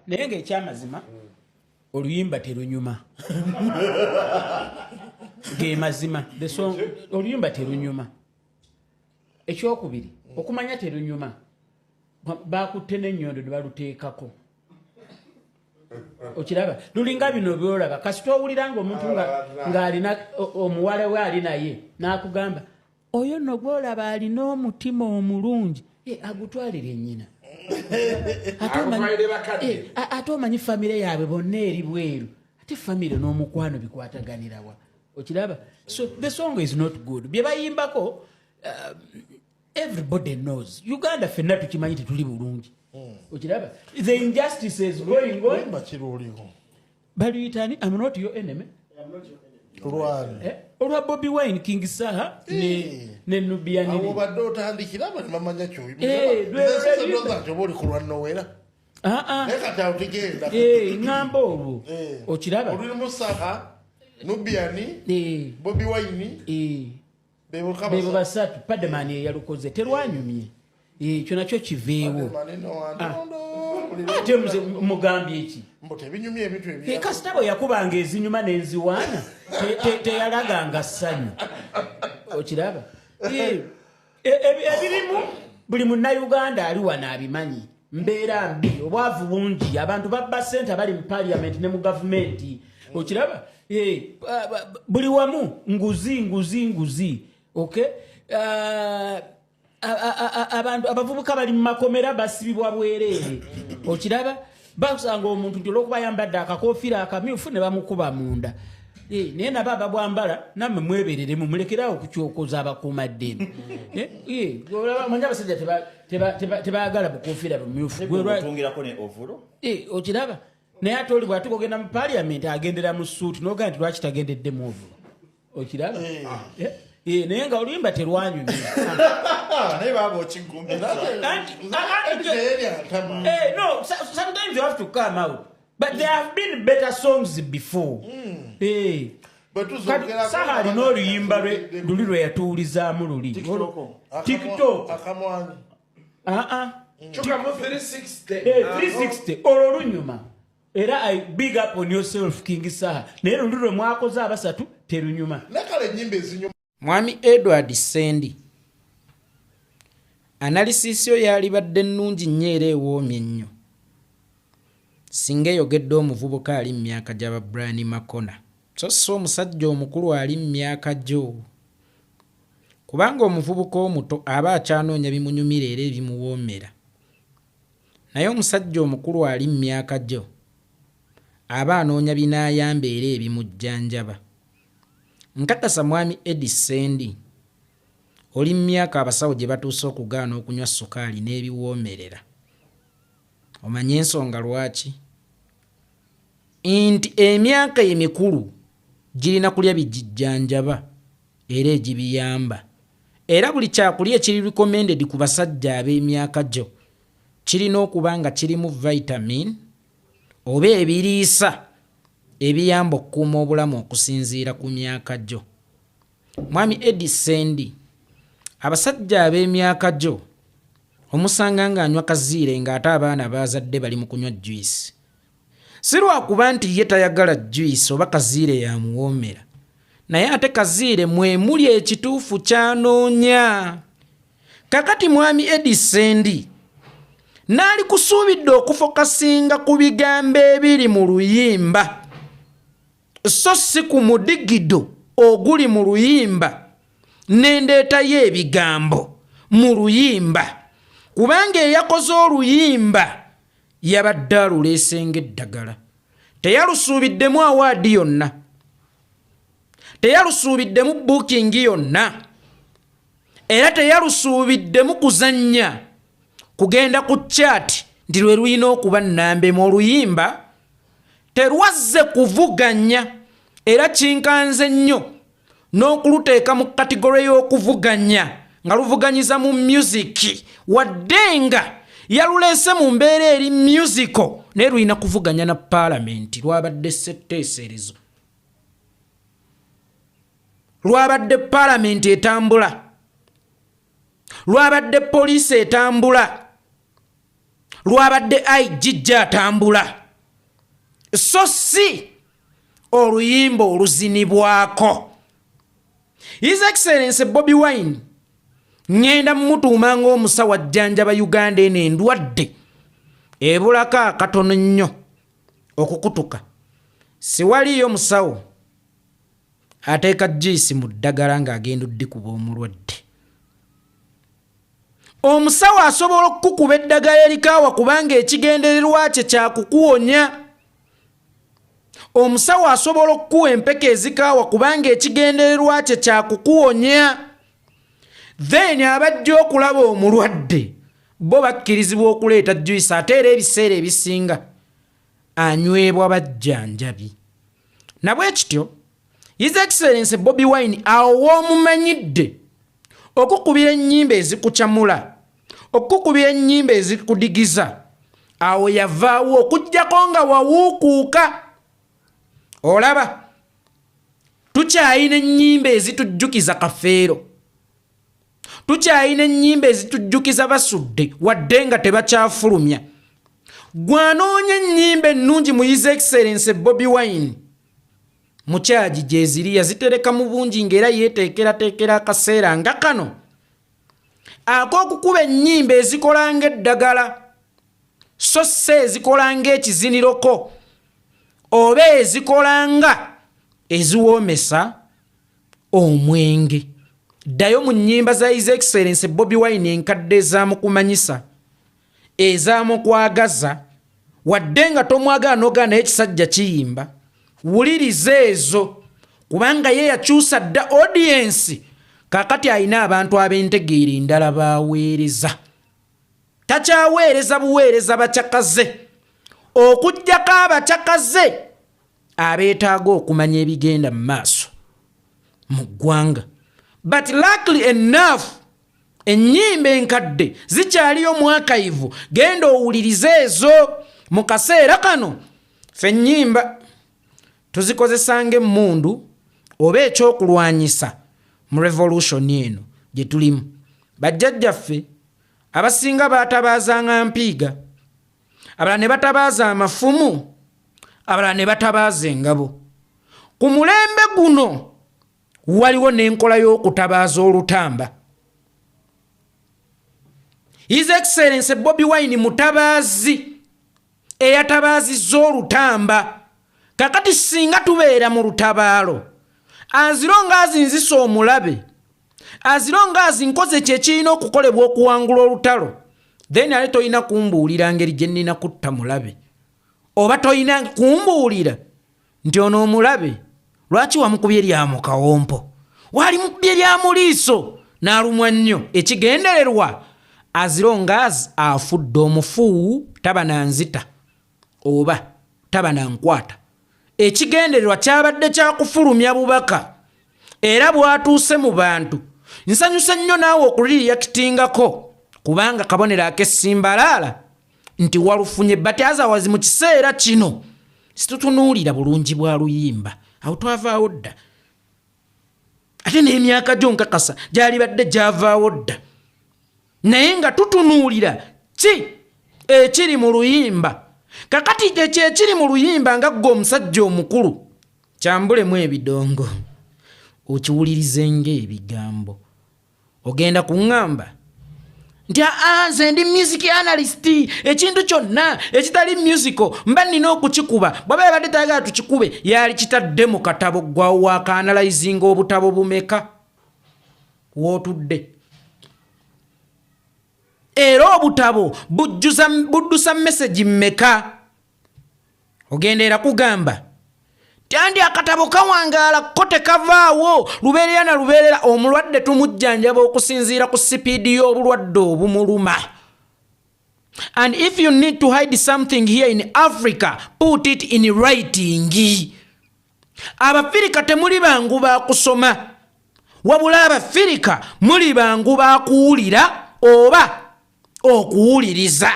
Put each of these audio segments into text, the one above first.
Naye ngaekyamazima oluyimba terunyuma. Ge mazima, the song, oluyimba terunyuma. Ekyokubiri, okumanya terunyuma, bakutte n'ennyondo ne baluteekako. Okiraba, lulinga bino byolaba, kasita owulira nga omuntu ng'alina omuwala we ali naye n'akugamba, "Oyo nno gwolaba alina omutima omulungi." Eh, agutwalire ennyina. Agutwalire bakadde. Eh, ate omanyi famire yaabwe bonna eri bweru, ate famire n'omukwano bikwataganirawa? Okiraba? So the song is not good. Bye bayimbako, everybody knows, Uganda ffenna tukimanyi tetuli bulungi. Okiraba, the injustices going on. Oluyimba kiruuliwo? Baluyitani? "I'm Not Your Enemy". Lwani? Eh, olwa Bobi Wine, King Saha ne Awo Nubianiri. Obadde otandikira abo ne bamanya. Eh, Kyoyinza nti oba oli ku lwa Nowera, naye kati awo tegenda. Eh, ŋŋamba olwo. Okiraba? Olulimu Saha, Nubiani, Bobi Wine. Bebo. Bebo basatu. Padamani eyalukoze terwanyumye. Eh, ekyo nakyo kiveewo. Ate mugambye eki? Mbu tebinyumye ebintu. Eh, Ebya kasita bwe yakubanga ezinyuma n'enziwaana, teyalaganga ssanyu. Okiraba? Eh, ebirimu buli munnayuganda ali wano abimanyi. Mbeera mbi, obwavu bungi, abantu babba sente abali mu parliament ne mu gavumenti. Okiraba? Eh, buli wamu nguzi, nguzi, nguzi. Okay. Ah, abantu abavubuka bali mu makomera, basibibwa bwereere. Okiraba, basanga omuntu nti olwokuba ayambadde akakofiira akamyufu ne bamukuba munda. Eh, naye nabo ababwambala nammwe mwebereremu, mulekerawo okukyokoza abakuumaddembe. Eh, eh, olaba, manyi abasajja tebaagala bukofiira bumyufu. Otungirako ne overall. Eh, okiraba, naye ate oli bwatuka ogenda mu parliament agendera mu suuti, nogaa nti lwaki tagendedde mu overall? Okiraba? Eh, eh, naye nga oluyimba terwanyumye. Naye baaba okigumbiza. Teyeryantama. Eh, no, sometimes you have to come out. But there have been better songs before. Eh. Kati Saha alina oluyimba lwe luli lwe yatuwulizaamu luli. TikTok. Akamwanyi. Ah, ah. Kyukamu 360. Eh, 360 olwo lunyuma. Era I big up on yourself, King Saha. Naye luli lwe mwakoze abasatu terunyuma. Nakale enyimba ezinyuma. Mwami Edward Sendi, analysis yo yalibadde nnungi nnyo era ewoomye ennyo singa eyogedde omuvubuka ali mu myaka gy'aba Brian Makona, so si omusajja omukulu ali mu myaka gyo, kubanga omuvubuka omuto aba akyanoonya bimunyumira era ebimuwoomera, naye omusajja omukulu ali mu myaka gyo aba anoonya binaayamba era ebimujjanjaba. Nkakasa, mwami Edi Sendi, oli mu myaka abasawo gye batuuse okugaana okunywa sukaali n'ebiwoomerera. Omanye ensonga lwaki? Nti emyaka emikulu girina kulya bigijjanjaba era egibiyamba, era buli kyakulya ekiri recommended ku basajja ab'emyaka gyo kirina okuba nga kirimu vitamin oba ebiriisa ebiyamba okukuuma obulamu okusinziira ku myaka gyo. Mwami Edi Sendi, abasajja ab'emyaka gyo omusanga ng'anywa kaziire ng'ate abaana baazadde bali mu kunywa juice. Si lwakuba nti ye tayagala juice oba kaziire yamuwoomera, naye ate kaziire mwe muli ekituufu kyanoonya. Kakati mwami Edi Sendi, naali kusuubidde okufokasinga ku bigambo ebiri mu luyimba, so si ku mudigido oguli mu luyimba n'endeetayo ebigambo mu luyimba, kubanga eyakoze oluyimba yabadde aluleese ng'eddagala. Teyalusuubiddemu award yonna, teyalusuubiddemu booking yonna, era teyalusuubiddemu kuzannya kugenda ku chart nti lwe lulina okuba nnambemu. Oluyimba terwazze kuvuganya, era kinkanze nnyo n'okuluteeka mu category y'okuvuganya nga luvuganyiza mu music, wadde nga yaluleese mu mbeera eri musical, naye lulina kuvuganya na paalamenti. Lwabadde setteeserezo, lwabadde paalamenti etambula, lwabadde poliisi etambula. Lwabadde IGG atambula, so si oluyimba oluzinibwako. His Excellence Bobi Wine ŋŋenda mmutuuma ng'omusawo ajjanjaba Uganda eno endwadde ebulako akatono nnyo okukutuka. Siwaliyo musawo ateeka juice mu ddagala ng'agenda oddikuba omulwadde. Omusawo asobola okukukuba eddagala erikaawa kubanga ekigendererwa kye kyakukuwonya. Omusawo asobola okukuwa empeke ezikaawa kubanga ekigendererwa kye kyakukuwonya. Then abajja okulaba omulwadde bo bakkirizibwa okuleeta juice, ate era ebiseera ebisinga anywebwa bajjanjabi. Nabwe kityo His Excellence Bobi Wine awo w'omumanyidde okukubira ennyimba ezikucamula, okukubira ennyimba ezikudigiza, awo yavaawo okuggyako nga wawuukuuka. Olaba tukyayina ennyimba ezitujjukiza Kafeero, tukyayina ennyimba ezitujjukiza Basudde, wadde nga tebakyafulumya. Gwanoonya ennyimba ennungi mu His Excellence Bobi Wine, mukyagi gyeziri, yazitereka mu bungi ng'era yeeteekerateekera akaseera nga kano ak'okukuba ennyimba ezikola ng'eddagala, so si ezikola ng'ekiziniroko oba ezikola nga eziwoomesa omwenge. Ddayo mu nnyimba za His Excellence Bobi Wine enkadde ezaamukumanyisa, ezamukwagaza, wadde nga tomwagala n'ogaana, naye ekisajja kiyimba. Wuliriza ezo, kubanga ye yakyusa dda audience. Kaakati alina abantu ab'entegeera endala baweereza, takyaweereza buweereza bakyakaze, okugjako abakyakaze abeetaaga okumanya ebigenda mu maaso mu ggwanga. But luckily enough, ennyimba enkadde zikyaliyo mu archive. Genda owulirize ezo. Mu kaseera kano ffe ennyimba tuzikozesa ng'emmundu oba ekyokulwanyisa mu revolution eno gye tulimu. Bajjajjaffe abasinga baatabaazanga mpiiga, abalala ne batabaaza amafumu, abalala ne batabaaza engabo. Ku mulembe guno waliwo n'enkola y'okutabaaza olutamba. His Excellence Bobi Wine mutabaazi eyatabaazizza olutamba. Kakati singa tubeera mu lutabaalo, aziro ng'azinzisa omulabe, aziro ng'azinkoze kyekirina okukolebwa okuwangula olutalo, then ate tolina kumbuulira ngeri gye nnina kutta mulabe, oba tolina kumbuulira nti ono omulabe lwaki wamukubye lya mu kawompo, waali mukubye lya mu liiso n'alumwa nnyo. Ekigendererwa aziro ngaazi afudde, omufu taba nanzita oba taba nankwata. Ekigendererwa kyabadde kyakufulumya bubaka, era bwatuuse mu bantu. Nsanyuse nnyo naawe okureactingako, kubanga kabonero ak'essimbalaala nti walufunye. But otherwise mu kiseera kino situtunuulira bulungi bwa luyimba, awo twavaawo dda. Ate n'emyaka gyo nkakasa gyalibadde gyavaawo dda, naye nga tutunuulira ki ekiri mu luyimba. Kakati ekyo ekiri mu luyimba, nga ggwe omusajja omukulu, kyambulemu ebidongo okiwulirize ng'ebigambo. Ogenda kuŋŋamba nti aa, nze ndi music analyst, ekintu kyonna ekitali musical mba nina okukikuba. Bwaba yabadde tayagala tukikube, yali kitadde mu katabo. Gwawo wakaanalyzinga obutabo bumeka wootudde? Era obutabo buddusa message mmeka? Ogenda era kugamba ti andi akatabo kawangaala ko tekavaawo lubeerera na lubeerera. Omulwadde tumujjanjaba okusinziira ku sipiidi y'obulwadde obumuluma. And if you need to hide something here in Africa, put it in writing. Abafirika temuli bangu bakusoma, wabula Abafirika muli bangu bakuwulira oba okuwuliriza.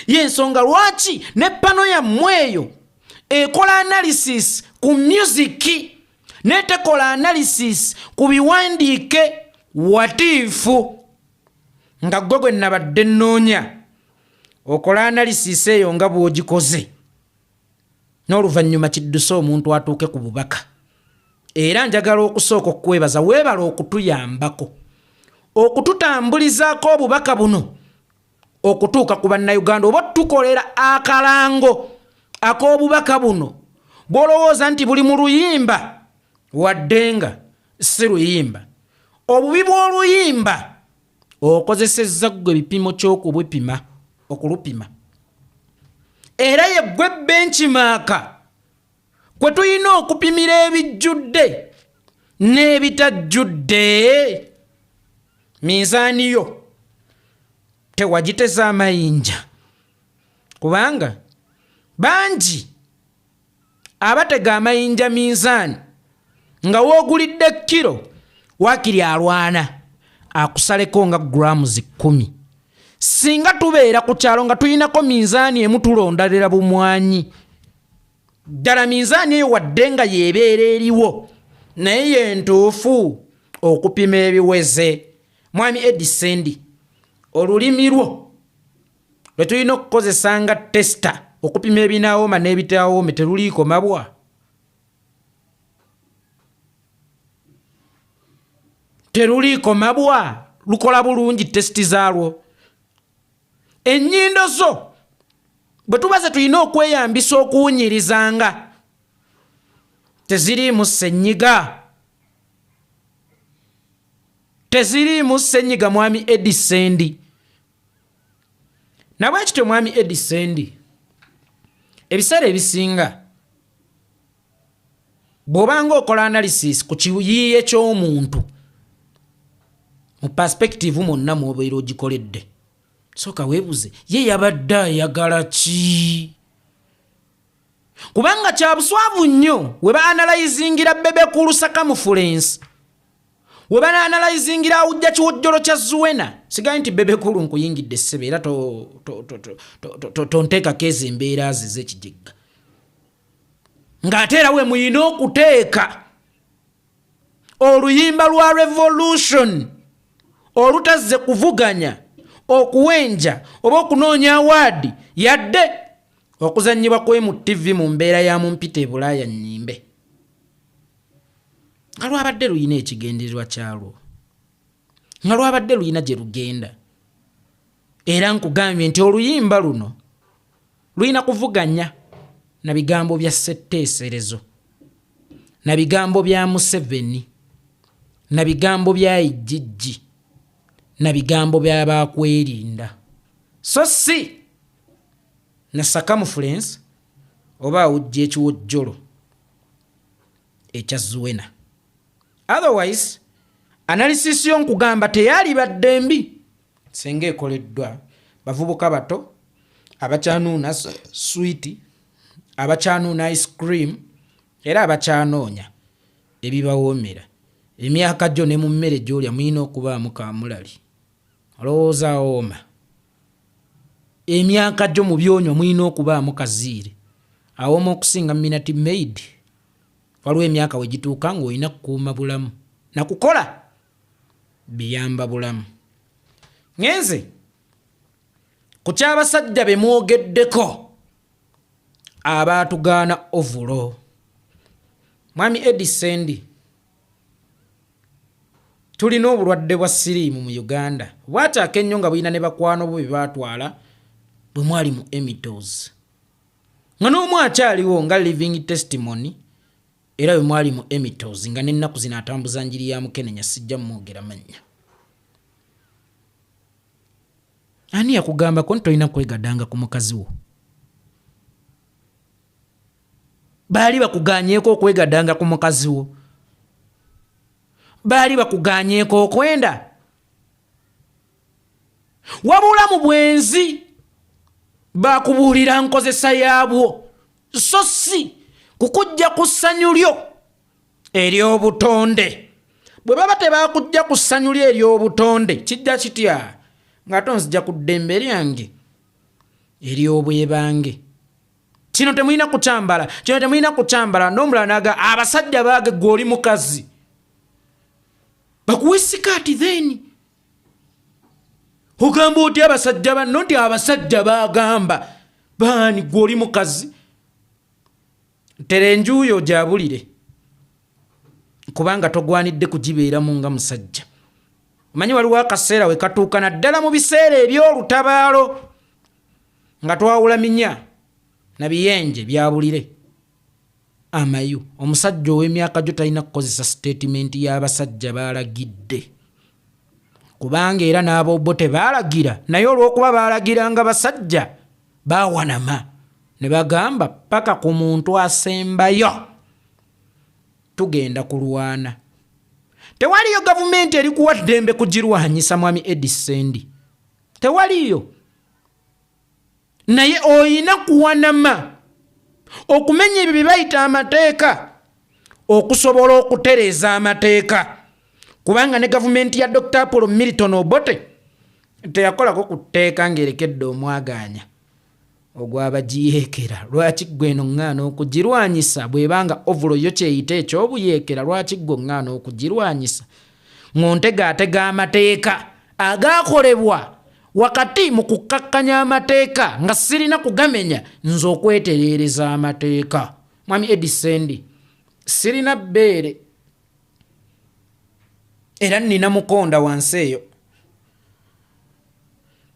Yensonga lwaki ne panel yammwe eyo ekola analysis ku music netekola analysis ku biwandiike. Watiifu nga gwe gwe nabadde nnoonya. Okola analysis eyo nga bw'ogikoze, n'oluvannyuma kidduse omuntu atuuke ku bubaka. Era njagala okusooka okukwebaza, weebala okutuyambako okututambulizaako obubaka buno okutuuka ku Bannayuganda, oba tukolera akalango ak'obubaka buno bw'olowooza nti buli mu luyimba, wadde nga si luyimba. Obubi bw'oluyimba okozesezza ggwe ebipimo ky'okubupima, okulupima, era ye ggwe benchmark kwe tulina okupimira ebijjudde n'ebitajjudde. Minzaani yo tewagiteza amayinja, kubanga bangi abatega amayinja minzaani nga woogulidde kiro waakiri alwana akusaleko nga grams 10. Singa tubeera ku kyalo nga tulinako minzaani emu tulondalira bumwanyi, ddala minzaani eyo wadde nga yeebeera eriwo naye yentuufu okupima ebiweze. Mwami Eddie Sendi, olulimi lwo lwe tulina okukozesa nga tester okupima ebinawooma n'ebitawoome teruliiko mabwa? Teruliiko mabwa, lukola bulungi testi zaalwo. Ennyindo zo bwe tuba ze tulina okweyambisa okuwunyirizanga teziriimu ssenyiga, teziriimu ssenyiga. Mwami Eddie Sendi, nabwe kityo mwami Eddie Sendi, ebiseera ebisinga bw'obanga okola analysis ku kiyiiye ky'omuntu mu perspective mwonna mw'obeera ogikoledde, sooka weebuze ye yabadde ayagala ki, kubanga kya buswavu nnyo we baanalyzingira Bebe Cool circumference, we banaanalyzingira awujja kiwojjolo kya Zuena. Sigaye nti Bebe Cool nkuyingidde ssebe, era tonteekako ezo embeera ze ez'ekijegga, ng'ate era we muyina okuteeka oluyimba lwa revolution olutazze kuvuganya okuwenja oba okunoonya award, yadde okuzannyibwa kwe mu TV mu mbeera ya mumpita e Bulaaya nnyimbe, nga lwabadde luyina ekigendererwa kyalwo, nga lwabadde luyina gye lugenda. Era nkugambye nti oluyimba luno luyina kuvuganya na bigambo bya ssetteeserezo, na bigambo bya Museveni, na bigambo bya Ijjijji, na bigambo bya bakwerinda, so si na circumference oba awujja ekiwojjolo ekya Zuena. Otherwise analysis yo nkugamba teyalibadde mbi senga ekoleddwa bavubuka bato abakyanuuna sweet, abakyanuuna ice cream, era abakyanoonya ebibawoomera. Emyaka gyo ne mu mmere gy'olya mulina okubaamu kamulali, olowooza awooma. Emyaka gyo mu byonywa mulina okubaamu kaziire, awooma okusinga Minute Maid. Waliwo emyaka we gituuka ng'olina kukuuma bulamu nakukola biyamba bulamu. Ngenze ku ky'abasajja be mwogeddeko abaatugaana ovulo. Mwami Eddie Sendi, tulina obulwadde bwa siriimu mu Uganda bwakyaka ennyo nga bulina ne bakwano bo be baatwala bwe mwali mu emitos, nga n'omu akyaliwo nga living testimony, era bwe mwali mu emitos nga n'ennaku zino atambuza njiri ya mukenenya, sijja mwogera mannya. Ani yakugambako nti tolina kwegadanga ku mukazi wo? Baali bakuganyeeko okwegadanga ku mukazi wo? Baali bakuganyeeko okwenda? Wabula mu bwenzi bakubuulira nkozesa yaabwo, so si kukujja ku ssanyu lyo ery'obutonde. Bwe baba tebakujja ku ssanyu lyo ery'obutonde, kijja kitya ng'ate onzija ku ddembe lyange ery'obwebange? Kino temulina kukyambala, kino temulina kukyambala. N'omulala naga abasajja baage, gwe oli mukazi, bakuwe sikaati, then Ogamba otya abasajja banno nti abasajja bagamba baani? Gwe oli mukazi, tera enjuuyo ogyabulire, kubanga togwanidde kugibeeramu nga musajja. Omanyi waliwo akaseera we katuuka, naddala mu biseera eby'olutabaalo, nga twawula minya na biyenje byabulire amayu. Omusajja ow'emyaka gyo talina kukozesa statement y'abasajja balagidde, kubanga era n'abobo tebaalagira, naye olw'okuba baalagiranga basajja baawanama ne bagamba paka ku muntu asembayo tugenda kulwana. Tewaliyo gavumenti erikuwa ddembe kugirwanyisa, mwami Edisendi, tewaliyo, naye oyina kuwanama okumenya ebyo bye bayita amateeka okusobola okutereeza amateeka, kubanga ne gavumenti ya Dr Apollo Milton Obote teyakolako ku tteeka ng'erekedde omwagaanya ogwabagiyeekera. Lwaki ggwe eno ŋŋaana okugirwanyisa? Bw'ebanga ovulo yo kyeyita ekyobuyeekera, lwaki ggwe oŋŋaana okugirwanyisa ng'ontegaatega amateeka agaakolebwa wakati mu kukkakkanya amateeka nga sirina kugamenya nze okwetereereza amateeka? Mwami Edisendi, sirina bbeere era nina mukonda wansi eyo.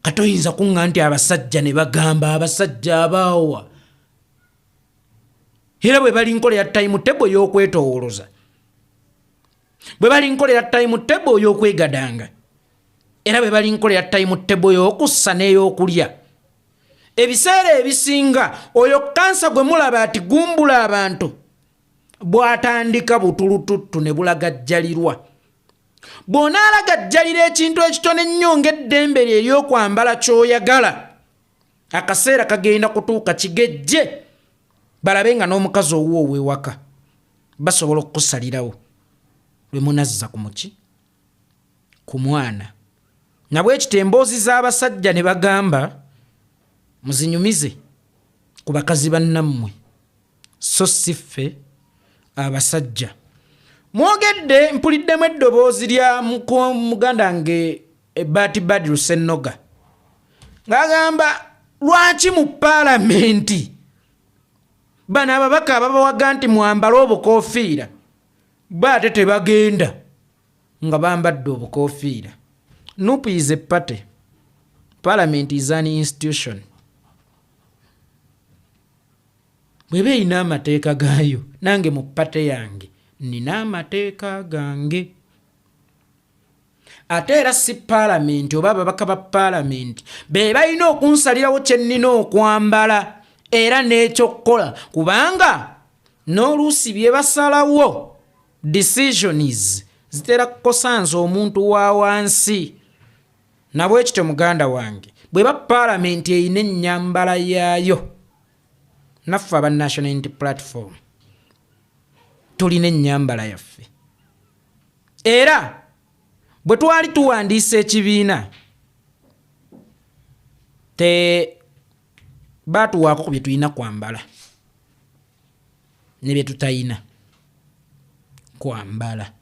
Katoyinza kuŋŋa nti abasajja ne bagamba abasajja abaawa, era bwe bali nkolera timetable y'okwetoowoloza, bwe bali nkolera timetable y'okwegadanga, era bwe bali nkolera timetable y'okussa n'ey'okulya. Ebiseera ebisinga oyo kansa gwe mulaba ati gumbula abantu bw'atandika butulututtu ne bulagajjalirwa. Bw'onaalagajjalira ekintu ekitono ennyo ng'eddembe lye ery'okwambala ky'oyagala, akaseera kagenda kutuuka kigejje, balabe nga n'omukazi owuwo ow'ewaka basobola okukusalirawo lwe munazza ku muki ku mwana. Nabwekito emboozi z'abasajja ne bagamba muzinyumize ku bakazi bannammwe, so si ffe abasajja. Mwogedde, mpuliddemu eddoboozi lya muganda nge Ebati Badru Sennoga ng'agamba lwaki mu paalamenti bano ababaka ababawaga nti mwambale obukofiira bo ate tebagenda nga bambadde obukofiira. NUP is a party, parliament is an institution. Bw'eba erina amateeka gaayo, nange mu party yange nina amateeka gange. Ate era si paalamenti oba ababaka ba paalamenti be balina okunsalirawo kye nnina okwambala era n'ekyokukola, kubanga n'oluusi bye basalawo, decisions zitera kukosa nze omuntu wa wansi. Nabwekityo muganda wange, bweba paalamenti erina ennyambala yaayo, naffe aba National Unity Platform tulina ennyambala yaffe. Era bwe twali tuwandiisa ekibiina te baatuwaako ku bye tulina kwambala ne bye tutayina kwambala.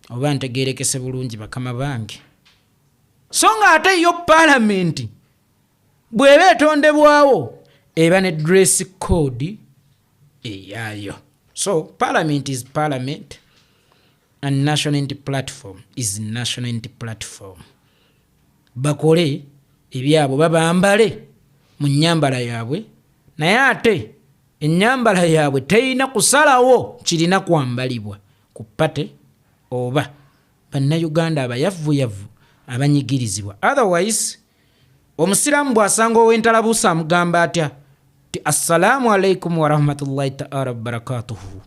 Oba ntegeerekese bulungi bakama bange? So nga ate yo paalamenti bw'eba etondebwawo eba ne dress code eyaayo. So parliament is parliament and National Unity Platform is National Unity Platform. Bakole ebyabwe, babambale mu nnyambala yaabwe, naye ate ennyambala yaabwe terina kusalawo kirina kwambalibwa ku party oba bannayuganda abayavuyavu abanyigirizibwa. Otherwise omusiraamu bw'asanga ow'entalabuusa amugamba atya? Ti assalaamu alaikum warahmatullahi taala wabarakatuhu.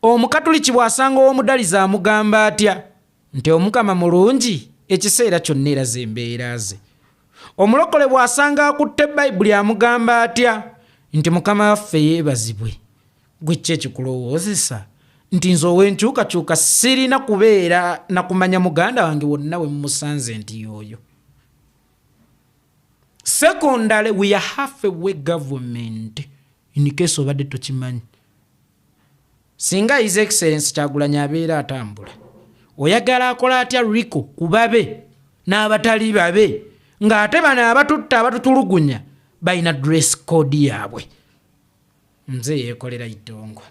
Omukatuliki bw'asanga ow'omudaliza amugamba atya? Nti omukama mulungi ekiseera kyonna era zembeera ze. Omulokole bw'asanga akutte bayibuli amugamba atya? Nti mukama waffe yeebazibwe. Gwe ki ekikulowoozesa nti nze ow'enkyukakyuka sirina kubeera na kumanya muganda wange wonna we mumusanze nti y'oyo? Secondary, we are half away government, in case obadde tokimanyi. Singa His Excellence Kyagulanyi abeera atambula Oyagala akola atya Rico ku babe n'abatali babe, ng'ate bano abatutta abatutulugunya balina dress code yaabwe? Nze yeekolera itongwa.